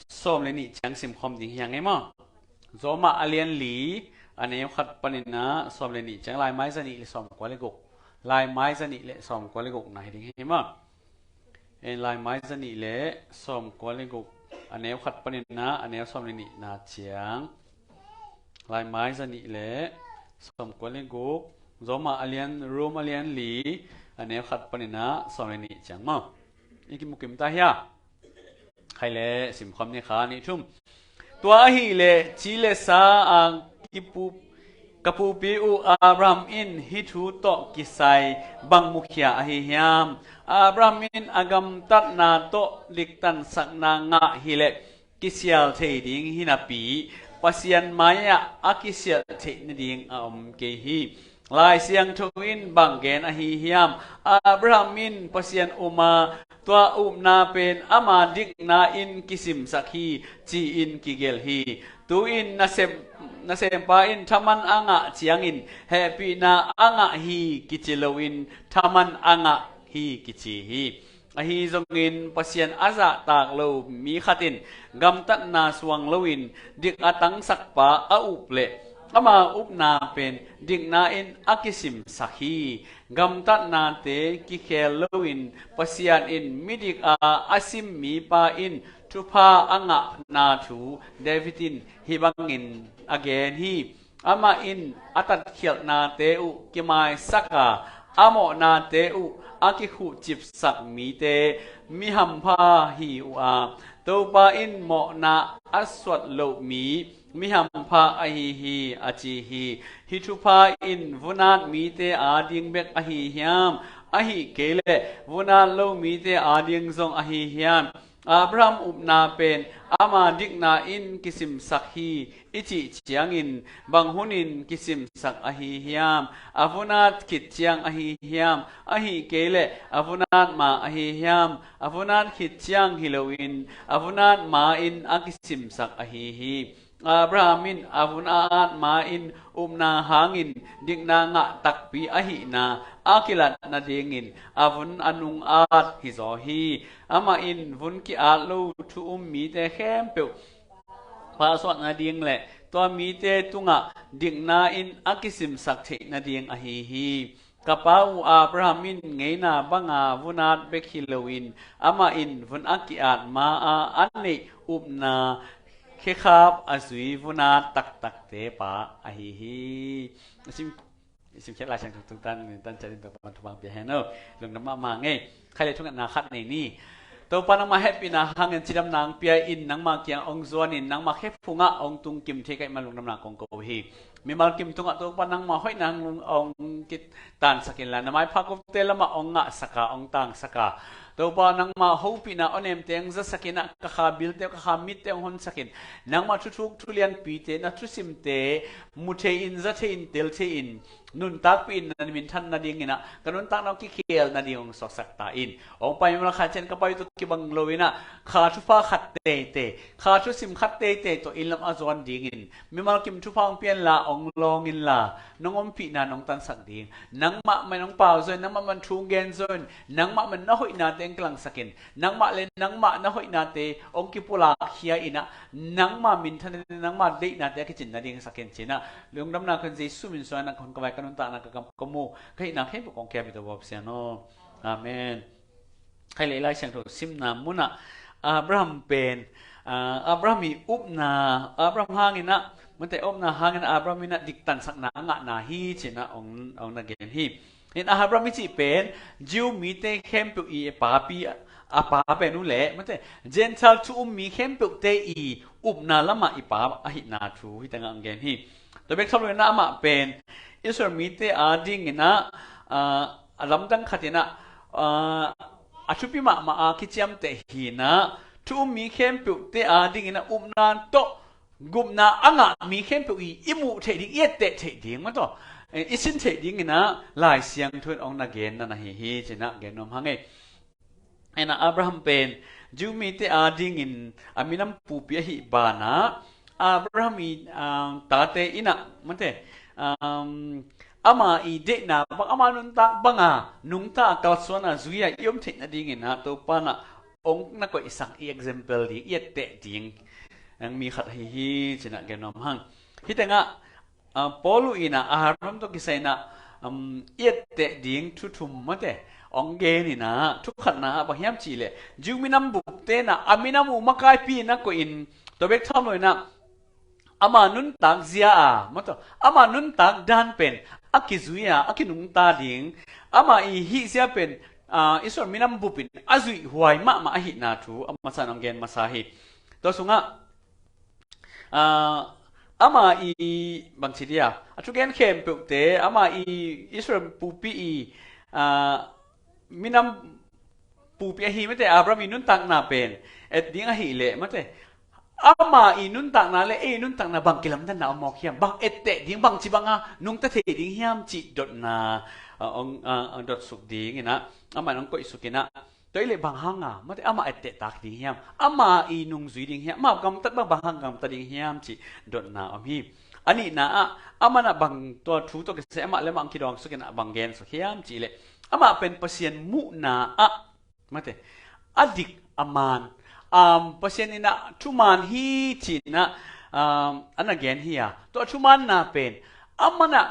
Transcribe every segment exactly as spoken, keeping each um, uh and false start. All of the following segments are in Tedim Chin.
sawm le nih ciang simkhawm ding hi hang ei maw. Roma a lian li, a neu khat panin ah sawm le nih ciang, Laimai za nih le sawm kua le guk. Laimai za nih le sawm kua le guk na hi ding hi maw. En, Laimai za nih le sawm kua le guk, a neu khat panin ah a neu sawm le nih na ciang. Laimai za nih le sawm kua le guk, Roma a lian, Roma a lian li, a neu khat panin ah sawm le nih ciang maw. I kimu kim ta hia? Khai le simkhawm ni kha, nih thum. Tua ahih leh ci le sa a kipu, ka pupi uh Abraham in hih thu tawh kisai bang mukhia ahi hiam? Abraham in a gamtatna tawh diktansakna ngah hi leh kisial thei ding hi napi, Pasian mai-ah a kisial theih nading a om kei hi. Lai Siangtho in bang gen ahi hiam? Abraham in Pasian um a, tua upna pen ama dikna in kisimsak hi, ci-in kigelh hi. Tu-in nasem, nasempa in thaman a ngah ciangin hehpihna a ngah hi kici loin thaman a ngah hi kici hi. Ahi zongin Pasian a zahtak lo mi khat in gamtatna suang loin dik a tangsakpa a up leh ama upna pen dikna in a kisimsak hi. Gamtatnate kikhel loin Pasian in midik a a sim mipa in thupha a ngahna thu David in hih bangin a gen hi. Amah in a tatkhialhnate uh kimaisak a, a mawhnate uh a kikhuhcipsak mite mi hampha hi uh a, Topa in mawhna a suat loh mi mi hampha ahi hi, a ci hi. Hih thupha in vunat mite ading bek ahi hiam? Ahih kei leh vunat lo mite ading zong ahi hiam? Abraham upna pen ama dikna in kisimsak hi i cih ciangin bang hunin kisimsak ahi hiam? A vunat khit ciang ahi hiam? Ahih kei leh a vunat ma ahi hiam? A vunat khit ciang hi loin a vunat ma-in a kisimsak ahi hi. Abraham in a vun a at ma-in upna hangin dikna ngah takpi ahihna a kilat nadingin a vun a nung at hizaw hi. Amah in vun ki-at lo thu um mite khempeuh pahsuah nading le tua mite tungah dikna in a kisimsak theih nading ahi hi. Ka pa uh Abraham in ngeina banga vun at bek hi loin amah in vun a ki-at ma-a a neih upna khekhap a zui vun at taktakte pa ahi hi. A sim, i simkhiat Lai Siangtho tungtang, tan ciatin Topa thupha pia hen aw. Lungdam mahmah ngei. Khai le thungetna khat nei ni. Topa nangmah hehpihna hangin cidamna hong pia-in nangmah kiang hong zuanin nangmah khephungah hong tungkim thei ka hih man lungdamna kong ko hi. Mimal kim tungah Topa nangmah hoihna hong, hong kitansak inla, na maipha kote lamah hong ngahsak a, hong tangsak a, Topa nangmah hopihna awnemte hong zasak inah, ka kha bilte, ka kha mitte hong honsak in. Nangmah thuthuk thulianpite, na thusimte mu thei in, za thei in, tel thei in, nuntakpih in, na minthan nadinginah ka nuntakna hong kikhel nading hong suaksak ta in. Hong pai mimal khat cian ka pai uh tawh kibang lo inah kha thupha khat teitei, kha thusim khat teitei tawh inn lam a zuan dingin mimal kim thupha hong pia inla, hong lawng inla, nong ompihna nong tansak ding. Nangmah man hong pau zaw in, nangmah man thu hong gen zaw in, nangmah man na hoihnate hong kilangsak in. Nangmah le nangmah na hoihnate hong kipulak khia inah, nangmah minthan, nangmah deihnate a kicin nading sak in cinah, lungdamna kong Jesu min suang inah ka hun ka vai ka nuntakna ka kam ka mu ka hihna khempeuh kong kiam hi Topa Pasian aw. Amen. Khai le i Lai Siangtho simna munah Abraham pen, ah, Abraham i upna, Abraham hanginah, mate upna hanginah Abraham inah diktansakna a ngahna hi cinah hong, hong na gen hi. In Abraham i cih pen Jew mite khempeuh i papi, a pa pen uh leh, mate, Gentile thu um mi khempeuhte i upna lamah i pa ahihna thu hi tangah hong gen hi. Tua bek thawn lo inah amah pen Israel mite adinginah, ah, a lamdang khatinah, ah, a thupi mahmah a kiciamteh hinah, thu um mi khempeuhte adinginah upna tawh gupna a ngah mi khempeuh i, i muh theih ding, i etteh theih ding, mataw, eh, i sin theih dinginah Lai Siangtho in hong na genna na hi hi cinah gen nuam hang ei. Inah Abraham pen Jew mite adingin a minam pupi ahih banah Abraham i, ah, tate inah, mate, um, ama i deihna bang, ama nuntak banga nungta a kalsuana zui-a i om theih nadinginah Topa inah ong na koihsak i example ding, i etteh ding, ang mi khat ahi hi, cinah gen nuam hang. Hi tengah, ah, Paul uh inah, Abraham tawh kisai inah, um, i etteh ding thu thum mate, ong gen inah, thu khatna ah bang hiam cihleh, Jew minam bupte inah, a minam uh makaipi inah koih in, tua bek tham lo inah, ama nuntak zia a, mate, ama nuntak dan pen a kizui a, a kinungta ding, ama i hih zia pen, ah, Israel minam bup in a zuih huai mahmah ahihna thu a masa in ong gen masa hi. Tua sungah, ah, ama i bangci dia, a thugen khempeuhte, ama i Israel pupi i, ah, minam pupi ahi mate, Abraham i nuntakna pen et ding ahileh mate, ama i nuntakna le ei nuntakna bang kilamdanna om mawk hiam, bang etteh ding, bangci banga nungta thei ding hiam cih dotna, ah, ong, ah, ong dot suk ding inah, amah in ong koih suk inah, tua ileh bang hanga mate, ama etteh tak ding hiam, ama i nungzui ding hiam, ama gamtat bang, bang hang gamta ding hiam cih dotna om hi. A nihna ah, amah inah bang tua thu tawh kisai amah le amah ong kidawng suk inah bang gen suk hiam cihleh, amah pen Pasian muhna ah mate, a dik a man, um, Pasian inah thuman hi cinah, um, a na gen hi a, tua thumanna pen amah inah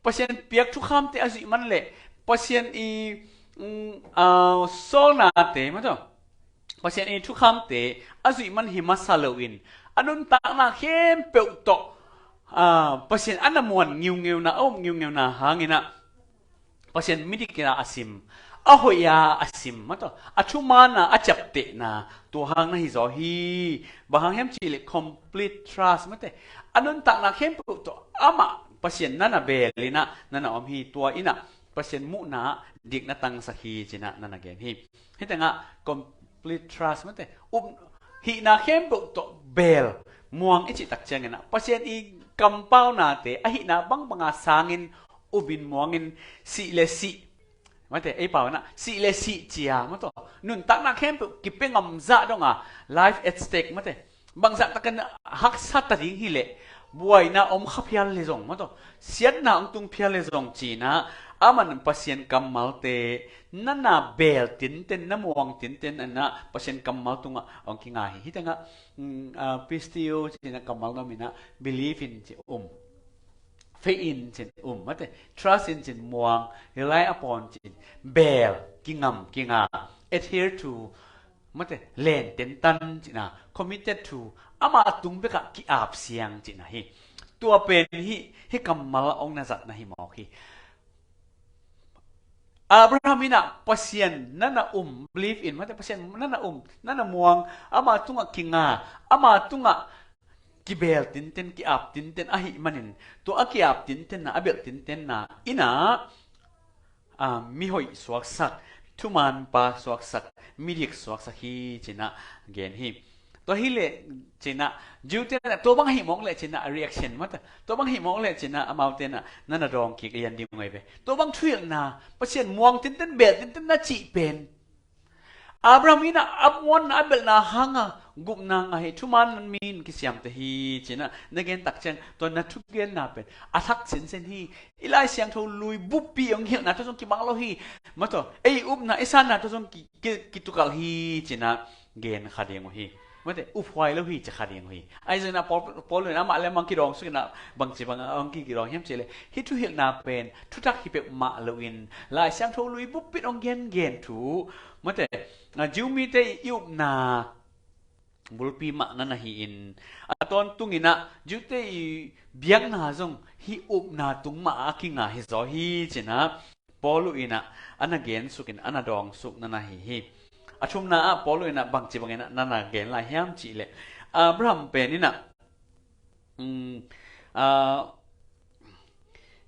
Pasian piak thukhamte a zuih man le Pasian i, um, ah, sawlnate mate, Pasian i thukhamte a zuih man hi masa loin, a nuntakna khempeuh tawh, ah, Pasian a na muan ngiungeuna, a um ngiungeuna hang inah, Pasian midik inah a sim, a hoih a a sim mate, a thuman a a ciaptehna, tua hang na hi zaw hi. Bang hang hiam cihleh complete trust mate, a nuntakna khempeuh tawh amah Pasian na na beel inah na na om hi, tua inah Pasian muhna ah dik na tangsak hi cinah na na gen hi. Hi tengah complete trust mate, um, hihna khempeuh tawh beel, muang i cih tak ciang inah, Pasian i kampaunate a hihna bangbanga sangin, umin muangin, sih le sih mate, ei pau inah sih le sih cia mate, nuntakna khempeuh kipia ngam zah donga, life at stake mate, bangzah takin haksa ta ding hileh, buaina om kha phial le zong mate, siatna ong tung phial le zong cinah, amah in Pasian kammalte na na beel tinten, na muang tinten inah Pasian kammal tungah ong kinga hi. Hi tengah, mm, ah, pisteuo cinah kammal na om inah, believe in ci um, faith in cin um mate, trust in cin muang, rely upon cin beel, kingam, kinga, adhere to mate, len tentan cinah, committed to, amah tung bekah ki-ap siang cinah hi. Tua pen hi, hi kammal ong na zatna hi mawk hi. Abraham inah Pasian na na um, believe in mate, Pasian na na um, na na muang, ama tungah kinga, ama tungah kibeel tinten, ki-ap tinten ahih manin, tua a ki-ap tintenna, a belh tintenna inah, ah, mihoih suaksak, thumanpa suaksak, midik suaksak hi cinah gen hi. Tua hileh cinah, Jew tenah tua bang ahih mawk leh cinah, a reaction mate, tua bang ahih mawk leh cinah, amau tenah na na dawng kik lian ding uh ahi ve. Tua bang thuhilhna, Pasian muang tinten, beel tinten na cih pen, Abraham inah a muanna, a belhna hanga gupna ngah hi, thuman mi in kisiamte hi cinah na gen tak ciang, tua na thugenna pen a thak sinsen hi. I Lai Siangtho lui buppi ong hilhna tawh zong kibang lo hi mate, ei upna, i sanna tawh zong ki, ki, kitukalh hi cinah gen kha ding uh hi. Mate, uphuai lo hi ci kha ding uh hi. Ahi zongin ah Paul, Paul in amah le amah kidawng suk inah bangci bang ong kidawng hiam cihleh, hih thuhilhna pen thutak hi peuhmah loin Lai Siangtho lui buppi in ong gengen thu, mate, ah, Jew mite i upna bulpi mah na na hi-in, a tawntung inah Jew-te i biakna zong hih upna tung mah a kinga hi zaw hi cinah Paul uh inah a na gen sukin, a na dawng suk na na hi hi. A thumna ah Paul uh inah bangci bangin ah na na gen lai hiam cihleh, Abraham pen inah, um, ah,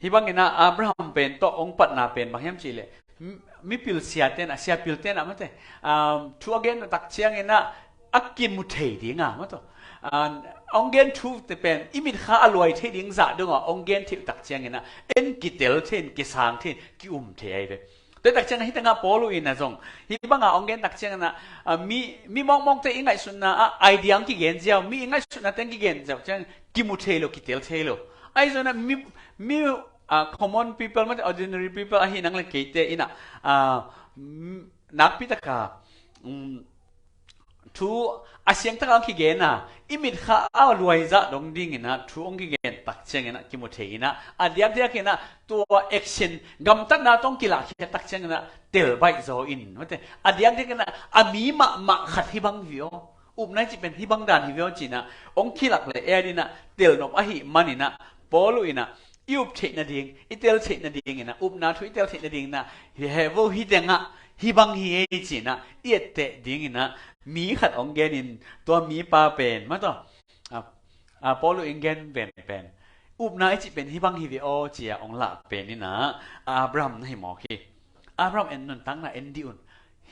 hih bangin ah Abraham pen tawh ong patna pen bang hiam cihleh, mi, mipil siate inah, siapilte inah mate, um, thu a gen tak ciangin ah a kimu thei dinga mate, ah, ong gen thute pen i mitkha a luai thei ding zah donga ong gen theih uh tak ciangin ah en kitel thei in, kisang thei in, ki-um thei ahi ve. Tua tak ciangin hih tengah Paul uh inah zong hih banga ong gen tak ciangin ah, ah, mi, mi mawkmawkte i ngaihsutna ah idea ong kigen ziau, mi i ngaihsutnate ong kigen ziau ciang kimu thei lo, kitel thei lo. Ahi zongin ah mi, mi, ah, common people mate, ordinary people ahi nang le keite inah, ah, m-, nakpi taka, um, thu a siangtak a hong kigen a, i mitkha a luaizah dong dingin ah thu hong kigen tak ciangin ah kimu thei in ah, a diakdiakin ah tua action gamtatna tawh hong kilahkhiat tak ciangin ah tel baih zaw in, mate, a diakdiakin ah a mi mahmah khat hih bang hi ve aw, upna i cih pen hih bang dan hi ve aw ci-in ah hong kilak le et in ah telnop ahih manin ah Paul in ah i up theih nading, i tel theih nadingin ah, upna thu i tel theih nadingin ah, hi he vo, hih tengah hih bang hi ei ci-in ah i etteh dingin ah mi khat hong genin, tua mipa pen, mate, a, a, Paul in gen pen pen upna i cih pen hih bang hi ve aw ci-a hong lah pen in ah Abraham na hi mawk hi. Abraham en, nuntakna en dih un.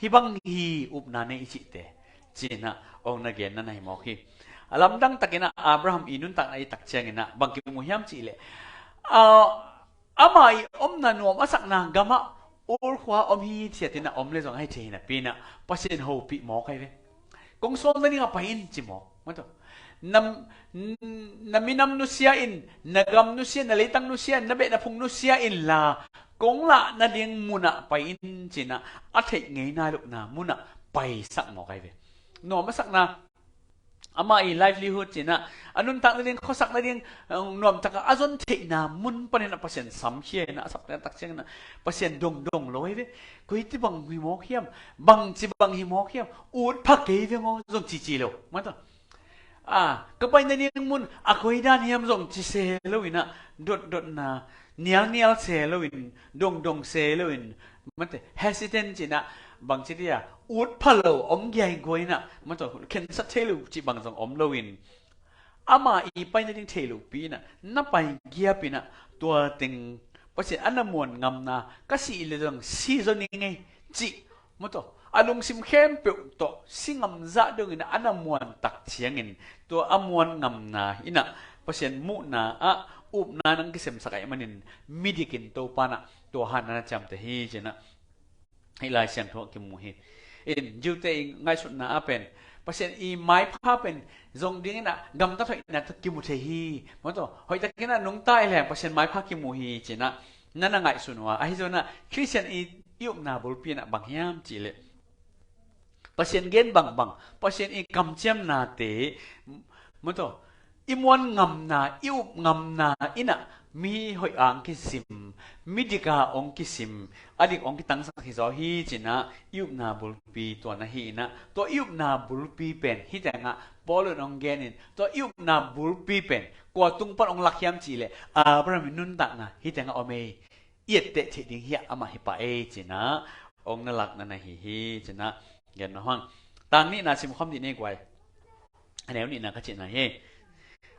Hih bang hi upna nei i cihte ci-in ah hong na genna na hi mawk hi. A lamdang takin ah Abraham i nuntakna i tak ciangin ah bang kimu hiam cih leh, a, ama i omna nuam a sakna gamah Ur khua om hithiat in ah om le zong ahi thei hi napi in ah Pasian hopih mawk ahi ve. Kong suang nading a pai in ci mawk, mate. Na, na minam nusia in, na gam nusia, na leitang nusia, na beh na phung nusia inla, kong lah nading munah pai in ci-in ah a theih ngei nai lohna munah paisak mawk ahi ve. Nuam a sakna, ama i livelihood ci-in ah, a nuntak nading, khuasak nading, nuamtak a a zon theihna mun panin ah Pasian samkhia in ah a sak tak ciangin ah Pasian dongdong lo ahi ve. Koi ti bang hi mawk hiam? Bangci bang hi mawk hiam? Ut pha kei veng aw, zong cici lo, mate. A, ka pai nading mun a koi dan hiam zong ci se lo in ah, dotdotna, nialnial se lo in, dongdong se lo in, mate, hesitant ci-in ah, bangci dia, ut pha lo om giaiguai in ah, mate, khensat thei lo cih bang zong om lo in, ama i pai nading thei lopi in ah na pai giap in ah tua teng Pasian a na muan ngamna, ka sih le zong si zaw ning ei cih, mate, a lungsim khempeuh tawh si ngam zah dongin ah a na muan tak ciangin tua a muan ngamna in ah Pasian muhna ah upna nang kisemsak ahih manin midikin Topa in ah tua han a na ciamteh hi ci-in ah hih Lai Siangtho ah kimu hi. In, Jew-te i ngaihsutna ah pen Pasian i maipha pen zong dingin ah gamtat hoihna tawh kimu thei hi, mate. Hoihtakin ah nungta i leng Pasian maipha kimu hi ci-in ah na na ngaihsun uh a, ahi zongin ah Khristian i, i upna bulpi in ah bang hiam cih leh Pasian gen bangbang, Pasian i kamciamnate, mate, i muan ngamna, i up ngamna in ah mi hoih a hong kisim, mi dik a hong kisim, a dik hong kitangsak hi zaw hi ci-in ah i upna bulpi tua na hi in ah, tua i upna bulpi pen hih tengah Paul in hong genin, tua i upna bulpi pen kua tung pan hong lak hiam cih leh Abraham i nuntakna hih tengah om ei. I etteh theih ding hiah amah hi pah ei ci-in ah hong na lakna na hi hi ci-in ah gen nuam hang. Tang nihna simkhawm dih ni guai. A neu nihna ka cihna hi.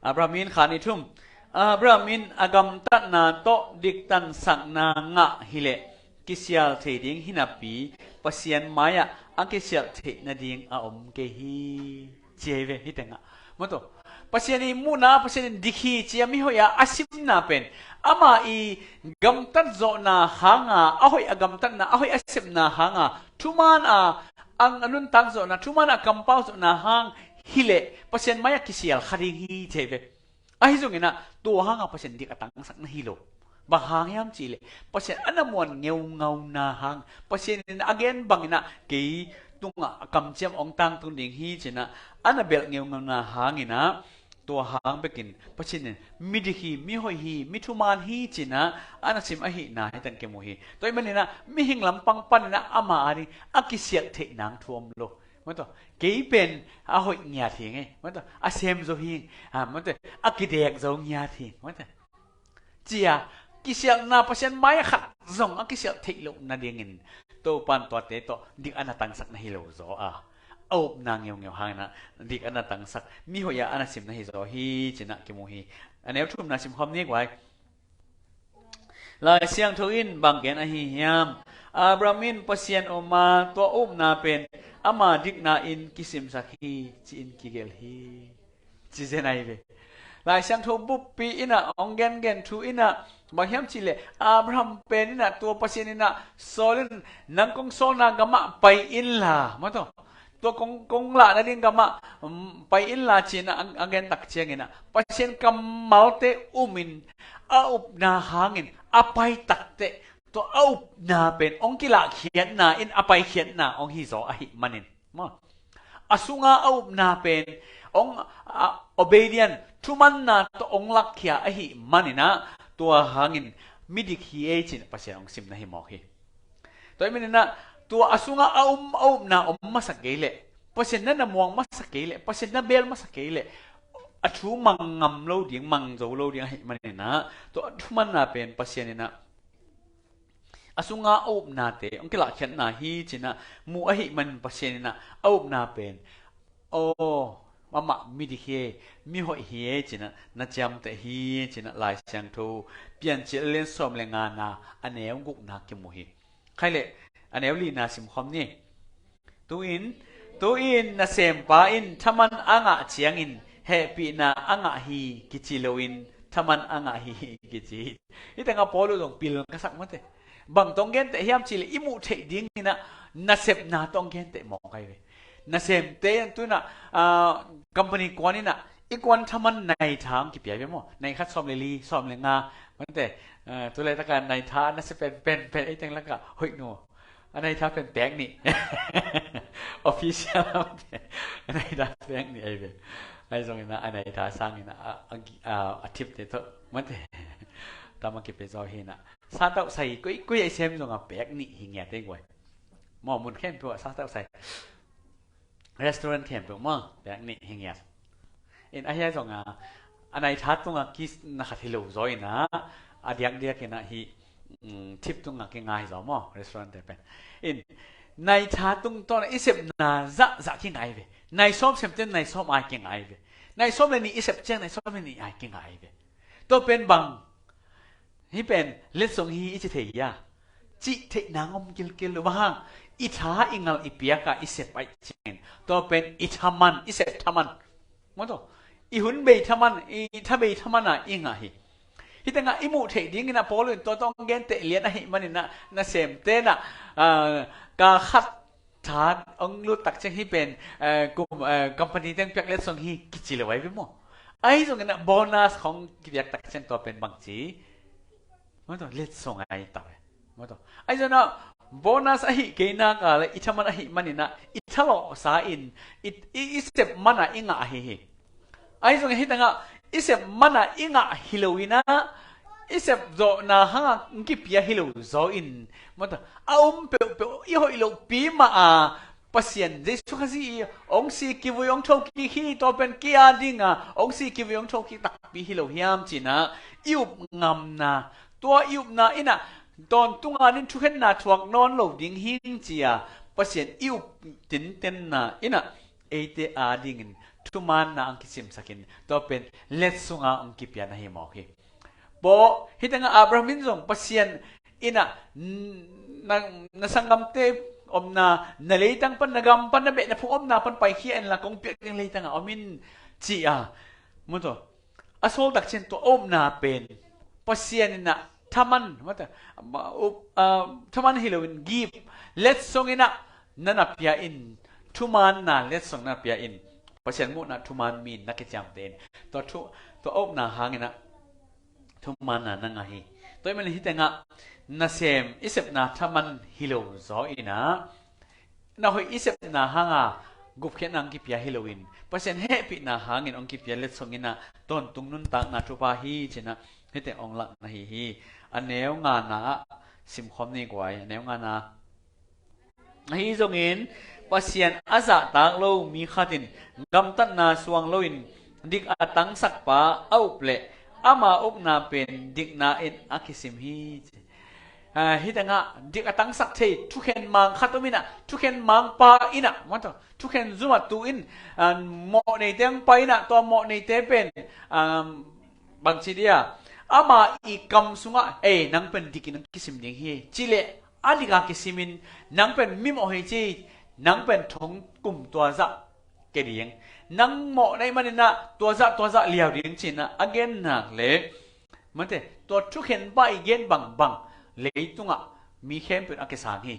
Abraham in, kha ni thum, Abraham in a gamtatna tawh diktansakna ngah hileh kisial thei ding hi napi Pasian mai-ah a kisialh theih nading a om kei hi, ci hi ve hih tengah. Mate, Pasian i muhna, Pasian in dik hi ci-a mi hoih a a simna pen ama i gamtat zawhna hanga, a hoih a gamtatna, a hoih a sepna hanga, thuman a, a nuntak zawhna, thuman a kampau zawhna hang hileh Pasian mai-ah kisial kha ding hi, ci hi ve. Ahi zongin ah tua hanga Pasian dik a tangsak na hi lo. Bang hang hiam cih leh Pasian a na muan ngeungauna hang, Pasian in a gen bangin ah kei tungah a kamciam hong tangtung ding hi ci-in ah a na belh ngeungauna hangin ah, tua hang bekin Pasian in mi dik hi, mi hoih hi, mi thuman hi ci-in ah a na sim ahihna hih teng kimu hi. Tua ahih manin ah mihing lampang panin ah ama a ding a kisialh theih nang thu om lo. Mate, kei pen a hoih ngiat hi ing ei, mate, a sem zo hi ing, a, mate, a kidek zo ngiat hi ing, mate, ci-a kisialhna, Pasian mai-ah khat zong a kisialh theih loh nadingin Topa in tuate tawh dik a na tangsak na hi lo zaw a, a upna ngeungeu hangin ah dik a na tangsak, mi hoih a a na sim na hi zaw hi ci-in ah kimu hi. A neu thumna simkhawm ni guai. Lai Siangtho in bang gen ahi hiam? Abraham in Pasian om a, tua upna pen ama dikna in kisimsak hi ci-in kigelh hi, ci zen ahi ve. Lai Siangtho buppi in ah hong gengen thu in ah bang hiam cih leh Abraham pen in ah tua Pasian in ah sawl in, nang kong sawlna gamah pai inla, mate, tua kong, kong lah nading gamah, um, pai inla ci-in ah a gen tak ciangin ah Pasian kammalte umin a upna hangin a pai takteh tua a upna pen hong kilahkhiatna in a paikhiatna hong hi zaw ahih manin, maw, A sunga a upna pen hong, a, obedient, thumanna tawh hong lakkhia ahih manin ah, tua hangin midik hi ei ci-in Pasian hong simna hi mawk hi. Tua ahih manin ah, tua a sunga a um, a upna om masa kei leh, Pasian na na muang masa kei leh, Pasian na bel masa kei leh, a thu mang ngam lo ding, mang zo lo ding ahih manin ah, tua a thumanna pen Pasian in ah a sunga a upnate hong kilahkhiatna hi ci-in ah mu ahih manin Pasian in ah a upna pen, aw, amah midik hi ei, mihoih hi ei ci-in ah na ciamteh hi ci-in ah Lai Siangtho Piancil a lian sawm le ngana a neu gukna kimu hi. Khai leh a neu lina simkhawm ni. Tu-in, tu-in nasempa in thaman a ngah ciangin hehpihna a ngah hi kici loin thaman a ngah hi kici hi. Hih tengah Paul uh zong pil ka sak mate. Bang tawh hong genteh hiam cih leh i muh theih dingin ah nasepna tawh hong genteh mawk ahi ve. Nasemte in tu-in ah, ah, company kuan in ah i kuan thaman nai tha hong kipia ve maw. Nai khat sawm le li, sawm le nga, mate. Ah, tu laitak a nai tha a nasia pen, pen, pen, ei teng lakah hoih nu. A nai tha pen pek nih. Official a mate. A nai tha pek nih ahi ve. Ahi zongin ah a nai tha sangin ah a, a, a, a thipte tawh mate. Tam a kipia zaw hi in ah. Satauh sai koi, koi a i sem zong a pek nih hi ngiat ei guai. Maw, mun khempeuh ah satauh sai, restaurant khempeuh maw, pek nih hi ngiat. In ahi zongin ah a nai tha tungah kis na khat hi lo zaw in ah, a diakdiak in ah hih, mm, thip tungah kinga hi zaw maw, restaurant te pen. In nai tha tung tawh i sepna zahzah kinga hi ve. Nai sawm semte nai sawm ai kinga hi ve. Nai sawm le nih i sep ciang nai sawm le nih ai kinga hi ve. Tua pen bang, hih pen letsong hi i ci thei hia? Cih theih nang om kilkil lo. Bang hang, i tha i ngal i piak a i sep ahih ciangin tua pen i thaman, i sep thaman, maw tua, i hun bei thaman, i tha bei thaman a i ngah hi. Hih tengah i muh theih dingin ah Paul in tua tawh hong genteh lian ahih manin ah nasemte in ah, ah, kal khat tha hong lut tak ciang hih pen, eh, kum, eh, company teng piak letsong hi kici lo ahi ve maw. Ahi zongin ah bonus hong kipiak tak ciang tua pen bang ci, maw tua, letsong ahi ta ve. Maw tua. Ahi zongin ah bonus ahih kei nak leh i thaman ahih manin ah i thalawhsa in i, i, i sep man a i ngah ahi hi. Ahi zongin hih tengah i sep man a i ngah hi lo in ah, i sep zawhna hang a hong kipia hi lo zaw in, maw tua, a um peuhpeuh i hoih lohpi mah a, Pasian Jesu Khazih i hong si kivui hong thokik hi, tua pen kei a ding a hong si kivui hong thokik takpi hi lo hiam ci-in ah i up ngamna, tua i upna in ah tawntung a ding thukhenna thuak nawn lo ding hing ci a, Pasian i up tintenna in ah eite a dingin thumaanna hong kisimsak in, tua pen letsong a hong kipia na hi mawk hi. Paul, hih tengah Abraham in zong Pasian in ah, n-, na, na sanggamte omna, na leitang pan, na gam pan, na beh na phung omna pan paikhia in la, kong piak ding leitang ah om in ci a, maw tua, a sawl tak ciang tua a upna pen Pasian in ah thaman, maw tua, ma, up, ah, thaman hi loin gift, letsong in ah na na pia in, thumaanna letsong na pia in, Pasian muhna thumaan mi na kiciamteh in, tua thu, tua a upna hangin ah thumaanna na ngah hi. Tua ahih manin hih tengah nasem i sepna thaman hi lo zaw in ah, na hoih i sepna hang a gupkhiatna hong kipia hi loin, Pasian hehpihna hangin hong kipia letsong in ah tawntung nuntakna thupha hi ci-in ah hih teng hong lakna hi hi. A neu ngana ah simkhawm ni guai, a neu ngana. Ahi zongin Pasian a zahtak lo mi khat in gamtatna suang loin dik a tangsakpa a up leh ama upna pen dikna in a kisim hi. Ah, hih tengah dik a tangsak thei thukhen mang khat om in ah, thukhen mangpa in ah, maw tua, thukhen zumatu in, ah, mawh neite hong pai in ah, tua mawh neite pen, ah, bangci dia, ama i kam sungah, ei, nang pen dik in hong kisim ding hi, ci leh a dik a kisimin, nang pen mimawh hi ci, nang pen thong kum tua zah ke ding, nang mawh na hih manin ah tua zah, tua zah liau ding ci-in ah a gen nak leh, maw tua, tua thukhenpa i gen bangbang leitungah mi khempeuh in a kisang hi.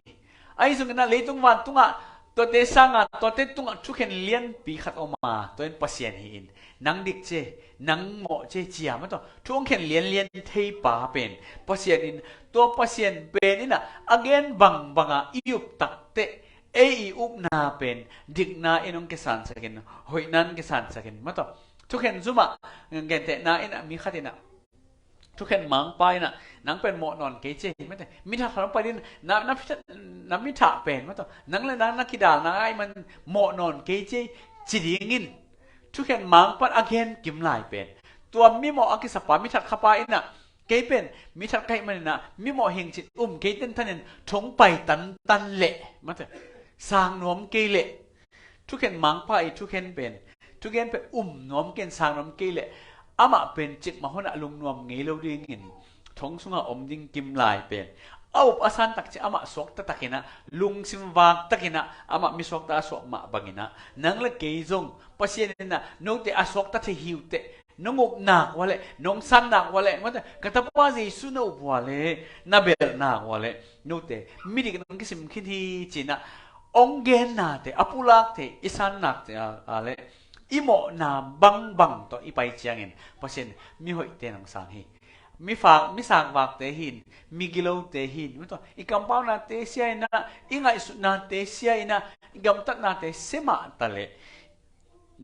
Ahi zongin ah leitung vantungah tuate sangin, tuate tungah thukhen lianpi khat om a, tua in Pasian hi-in, nang dik ci, nang mawh ci, ci a, maw tua, thu hong khen lianlian theipa pen Pasian in, tua Pasian pen in ah a gen bangbang a i up takteh ei i upna pen dikna in hong kisansakin, hoihna in kisansakin, maw taw. Thukhen zumah, gentehna in ah mi khat in ah, thukhen mangpa in ah, nang pen mawh nawn kei ci ei, maw taw. Mi that khat hong pai ding, na, na, mi that, na mi that pen, maw taw, nang le nang na kidalna ahih man mawh nawn kei ci ei, ci dingin thukhen mangpa in a gen kim lai pen, tua mimawh a kisapa, mi that khapa in ah, kei pen mi that ka hih manin ah mimawh hing cin um kei tenthanin thong pai tantan leh, maw taw, sang nuam kei leh, thukhen mangpa i thukhen pen, thugen pen um nuam kei in, sang nuam kei leh, amah pen cikmah hun ah lungnuam ngei lo dingin thong sungah om ding kim lai pen, a up a san tak ciang amah suakta takin ah, lungsim vak takin ah, amah mi suakta a suak mah bangin ah, nang le kei zong Pasian in ah note a suakta thei hi uh teh, nong up nak uh a leh, nong san nak uh a leh, maw taw, ka tapa Jesu na up uh a leh, na belh nak uh a leh, note midik nong kisim khin hi ci-in ah hong gennate, a pulakte, i san nakte a, a leh, i mawhna bangbang tawh i pai ciangin Pasian in mi hoihte nong sang hi. Mi fak, mi sakvakte hi in, mi gilote hi in, maw taw, i kampaunate sia in ah, i ngaihsutnate sia in ah, i gamtatnate sia mah ta leh,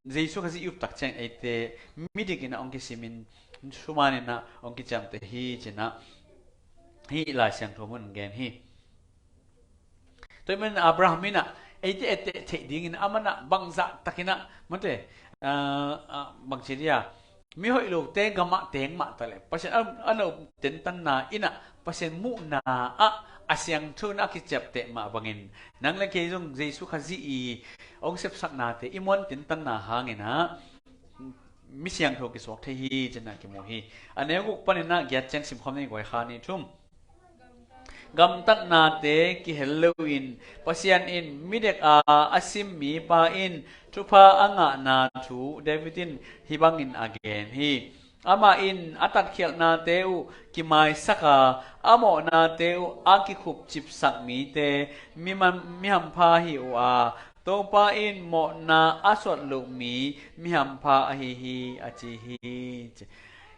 Jesu Khazih i up tak ciang eite midik in ah hong kisimin, thuman in ah hong kiciamteh hi ci-in ah hih Lai Siangtho mun gen hi. Tua ahih manin Abraham in ah eite etteh theih dingin amah in ah bangzah takin ah, maw taw, ah, ah, bangci dia, mi hoih lote gamah teng mah ta leh, Pasian a, a na up tentanna in ah Pasian muhna ah a siangtho in a kiciapteh mah bangin, nang le kei zong Jesu Khazih i hong sepsaknate i muan tentanna hangin ah mi siangtho kisuak thei hi ci-in ah kimu hi. A neu guk panin ah giat ciang simkhawm ni, guai, kha ni, thum. Gamtatnate kihel loin Pasian in midek a a sim mipa in thupha a ngahna thu David in hih bangin a gen hi. Amah in a tatkhialhnate uh kimaisak a, a mawhnate uh a kikhupcipsak mite mi man, mi hampha hi uh a, Topa in mawhna a suat loh mi, mi hampha ahi hi, a ci hi.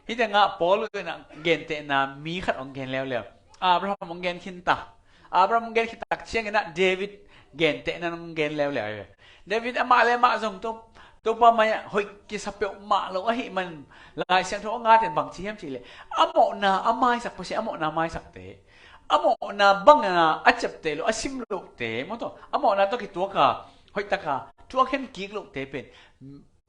Hih tengah Paul in ah gentehna mi khat hong gen leuleu. Abraham hong gen khin ta. Abraham hong gen khit tak ciangin ah David gentehna hong gen leuleu. David amah le amah zong To, Topa mai-ah hoih kisa peuhmah lo ahih man, Lai Siangtho a ngat in bang ci hiam cih leh, a mawhna a maisak, Pasian a mawhna a maisakte, a mawhna banga a ciapteh loh, a sim lohte, maw taw, a mawhna tawh kituak a, hoih taka thu a khen kik lohte pen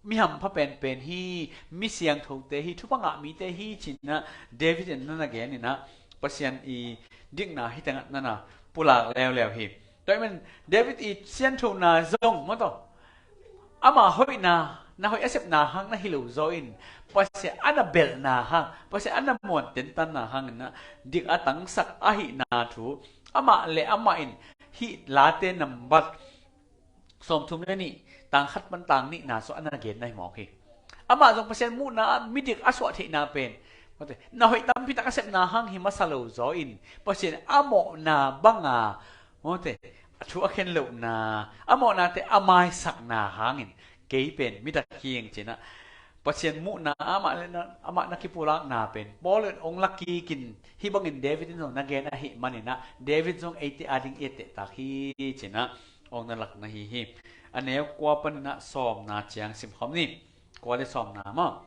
mi hampha penpen hi, mi siangthote hi, thupha ngah mite hi ci-in ah David in na na gen in ah, Pasian i dikna hih tengah na na pulak leuleu hi. Tua ahih manin David i sianthona zong, maw taw, ama hoihna, na hoih a sepna hang na hi lo zaw in, Pasian a na belhna hang, Pasian a na muan tentanna hangin ah dik a tangsak ahihna thu amah le amah in hih Late nambat sawmthum le nih, tang khat pan tang nihna sung a na genna hi mawk hi. Amah zong Pasian muhna ah midik a suah theihna pen, maw taw, na hoih tampi tak a sepna hang hi masa lo zaw in, Pasian a mawhna banga, maw taw, a thu a khen lohna, a mawhnate a maisakna hangin kei pen mi dak hi ing ci-in ah Pasian muhna amah le na, amah na kipulakna pen Paul in hong lakkik in, hih bangin David in zong na gen ahih manin ah David zong eite ading i etteh tak hi ci-in ah hong na lakna hi hi. A neu kua panin ah sawmna ciang simkhawm ni. Kua le sawmna maw?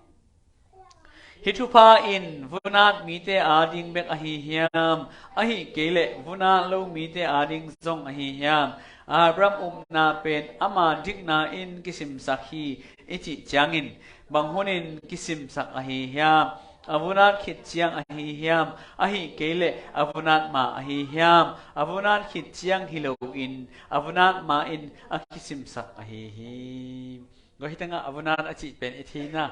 Hih thupha in vunat mite ading bek ahi hiam? Ahih kei leh vunat lo mite ading zong ahi hiam? Abraham upna pen ama dikna in kisimsak hi i cih ciangin bang hunin kisimsak ahi hiam? A vunat khit ciang ahi hiam? Ahih kei leh a vunat ma ahi hiam? A vunat khit ciang hi loin a vunat ma in a kisimsak ahi hi. Tua hi tengah a vunat a cih pen i theina,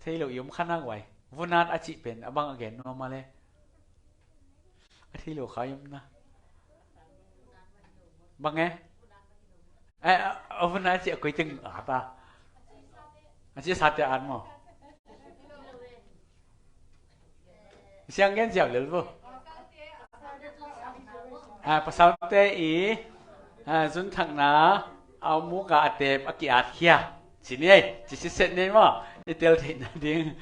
thei lo i om kha na, guai. Vunat a cih pen a bang a gen nuam a le? A thei lo kha i om na. Bang e? Eh, a, a vunat a cih a koi teng a ta? A cih sate at maw? Siang gen ziau lel vo. Ah, pasalte i, ah, zunthakna a om uh ka a tep a ki-at khia. Ci ni ei, ci siset ni maw? I tel theihna ding.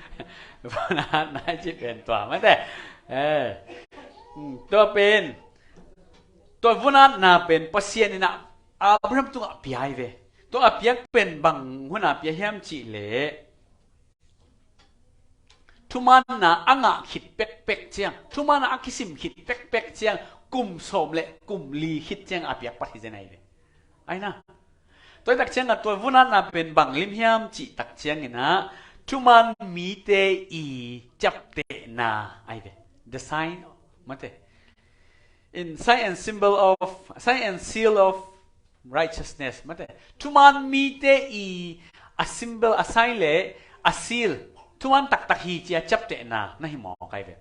Vunat nai ci pen tua mate. Eh. Hmm, tua pen Tua vunatna pen Pasian in ah Abraham tungah pia hi ve. Tua a piak pen bang hun a pia hiam cih leh, thumaanna a ngah khit pekpek ciang, thumaanna a kisim khit pekpek ciang, kum sawm le kum li khit ciang a piak pat hi zen ahi ve. Aina. Tua hi tak ciangah tua vunatna pen bang lim hiam cih tak ciangin ah, thumaan mite i ciaptehna ahi ve. The sign, mate. In sign and symbol of, sign and seal of righteousness, mate. Thumaan mite i a symbol, a sign le a seal, thumaan taktak hi ci a ciaptehna na hi mawk ahi ve.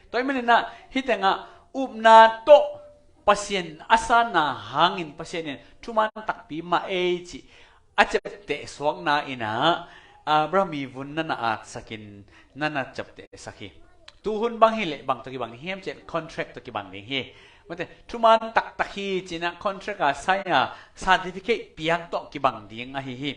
Tua hi manin ah hih tengah upna tawh Pasian a sanna hangin Pasian in thumaan takpi mah ei ci a ciapteh suakna in ah Abraham i vun na na atsakin na na ciaptehsak hi. Tuhun bang hi leh bang tawh kibang ding hiam cih leh contract tawh kibang ding hi. Mate, thumaan taktak hi ci-in ah contract a sign a certificate piak tawh kibang ding ahi hi.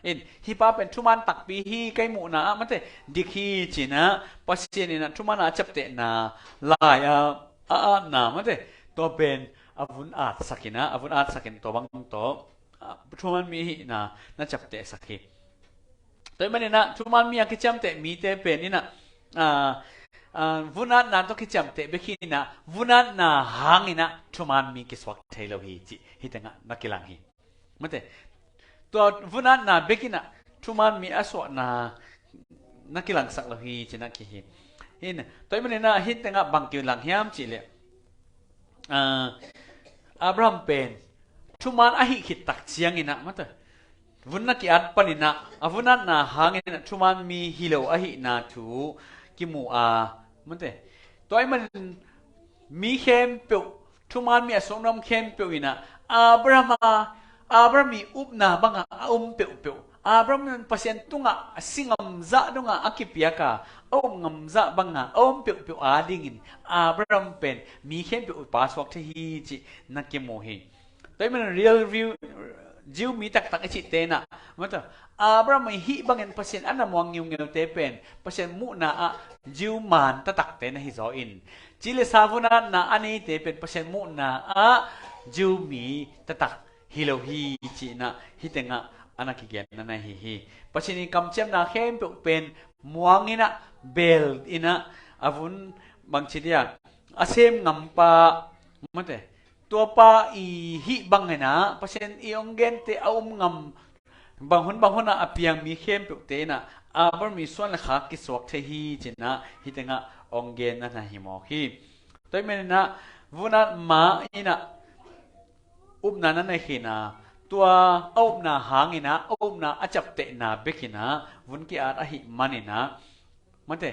In, hih pa pen thumaan takpi hi ka hih muhna ah, mate, dik hi ci-in ah Pasian in ah thumaan a ciaptehna lai a, a atna, mate, tua pen a vun atsakin ah, a vun atsakin tua bang tawh, ah, thumaan mi hihna na ciaptehsak hi. Tua hi manin ah thumaan mi a kiciamteh mite pen in ah, ah, ah, vunatna tawh kiciamteh bek hi in ah, vunatna hangin ah thumaan mi kisuak thei lo hi cih hih tengah na kilang hi. Mate, tua vunatna bek in ah thumaan mi a suahna na kilangsak lo hi ci-in ah kihi. Hin, tua hi manin ah hih tengah bang kilang hiam cih leh, ah, Abraham pen thumaan a hih khit tak ciangin ah, mate, vun na ki-at panin ah, a vunatna hangin ah thumaan mi hi lo ahihna thu kimu a, mate. Tua hi manin mi khempeuh, thumaan mi a suakna om khempeuh in ah, Abraham a, Abraham i upna bangah a um peuhpeuh, Abraham in Pasian tungah a si ngamzah dongah a kipiak a, a um ngamzah bangah a um peuhpeuh adingin Abraham pen mi khempeuh i pa suak thei hi cih na kimu hi. Tua hi manin real view, Jew mi taktak i cihte in ah, mate, Abraham i hih bangin Pasian a na muang ngeungeute pen Pasian muhna ah Jew maan taktakte na hi zaw in, ci le sa vunatna a neite pen Pasian muhna ah Jew mi taktak hi lo hi ci-in ah hih tengah a na kigenna na hi hi. Pasian i kamciamna khempeuh pen muang in ah, bel in ah, a vun bangci dia, a sem ngampa, mate, tua pa i hih bangin ah Pasian i hong gente a um ngam, bang hun bang hun ah a piang mi khempeuhte in ah Abraham i suan le khak kisuak thei hi ci-in ah hih tengah hong genna na hi mawk hi. Tua hi manin ah vunat ma in ah upna na nei khin a, tua a upna hangin ah, a upna a ciaptehna bek in ah vun ki-at ahih manin ah, mate,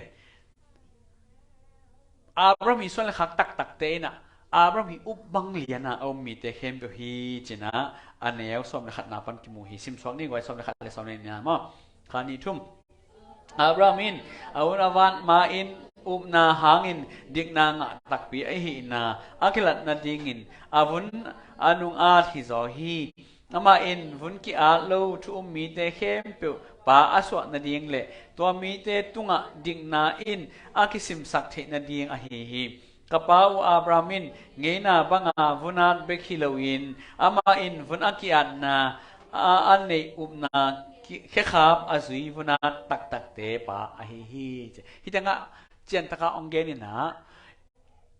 Abraham i suan le khak taktakte in ah, Abraham i up bang lian a a um mite khempeuh hi ci-in ah a neu sawm le khatna pan kimu hi. Simsuak ni guai, sawm le khat le sawm le nihna maw. Khat, nih, thum. Abraham in a hun a vat ma-in upna hangin dikna ngah takpi ahihna a kilat nadingin a vun a nung at hi zaw hi. Amah in vun ki-at lo thu um mite khempeuh pa a suah nading le tua mite tungah dikna in a kisimsak theih nading ahi hi. Ka pa uh Abraham in ngeina banga vun at bek hi loin amah in vun a ki-atna a, a neih upna ki-, khekhap a zui vun at taktakte pa ahi hi. Hih tengah ciantaka hong gen in ah,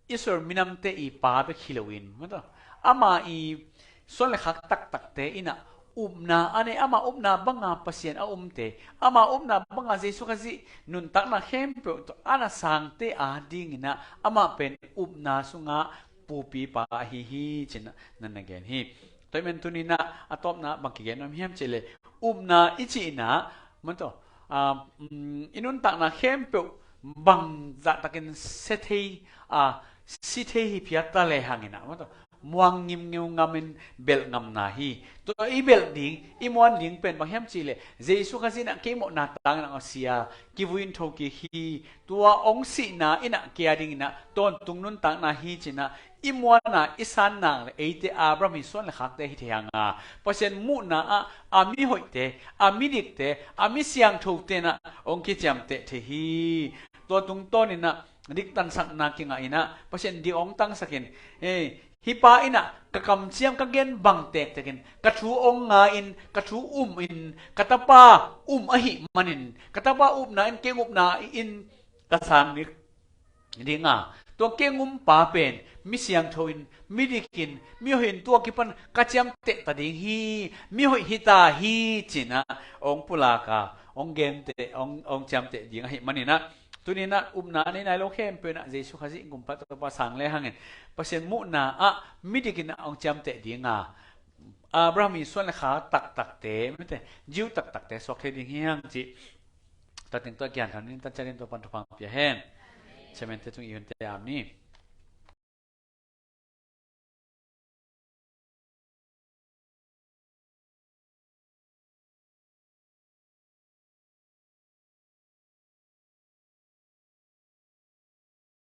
Israel minamte i pa bek hi loin, mataw, ama i suan le khak taktakte in ah upna a nei, ama upna banga Pasian a umte, ama upna banga Jesu Khazih nuntakna khempeuh tawh a na sangte adingin ah amah pen upna sungah pupipa ahi hi ci-in ah na na gen hi. Tua hi man tuni-in ah a tawpna bang kigen nuam hiam cih leh, upna i cih in ah, mataw, ah, um, i nuntakna khempeuh bang zahtakin sia thei, ah, si thei hi phiat ta lehang in ah, mataw, muang ngimngeu ngamin belh ngamna hi. Tua i belh ding, i muan ding pen bang hiam cih leh, Jesu Khazih in ah kei mawhna tangin ah a sia, kivui in thokik hi. Tua hong sihna in ah kei adingin ah tawntung nuntakna hi ci-in ah i muanna, i sanna le eite Abraham i suan le khakte hi thei hang a, Pasian muhna ah a mihoihte, a midikte, a mi siangthote in ah hong kiciamteh thei hi. Tua tungtawnin ah diktansakna kingah in ah Pasian dik hong tangsakin, eh, Hih pa in ah ka kamciam ka gen bang tektekin ka thu ong nga-in, ka thu um in, ka tapa um ahih manin, ka tapa upna in keng upna in ka sang ding a, tua keng um pa pen mi siangtho in, mi dik in, mi hoih in, tua kipan ka ciamteh ta ding hi, mi hoih hi ta hi ci-in ah ong pulak a, ong genteh, ong, ong ciamteh ding ahih manin ah, tuni-in ah upna nei nai lo khempeuh in ah Jesu Khazih gumpa tawh pa sang le hangin, Pasian muhna ah mi dik in ah ong ciamteh ding a, Abraham in suan le kha taktakte, mite, Jew taktakte suak thei ding hi hang cih, tua teng tua kian khan in tan ciatin tua pan thupha pia hen. Semente tung i hun te am ni.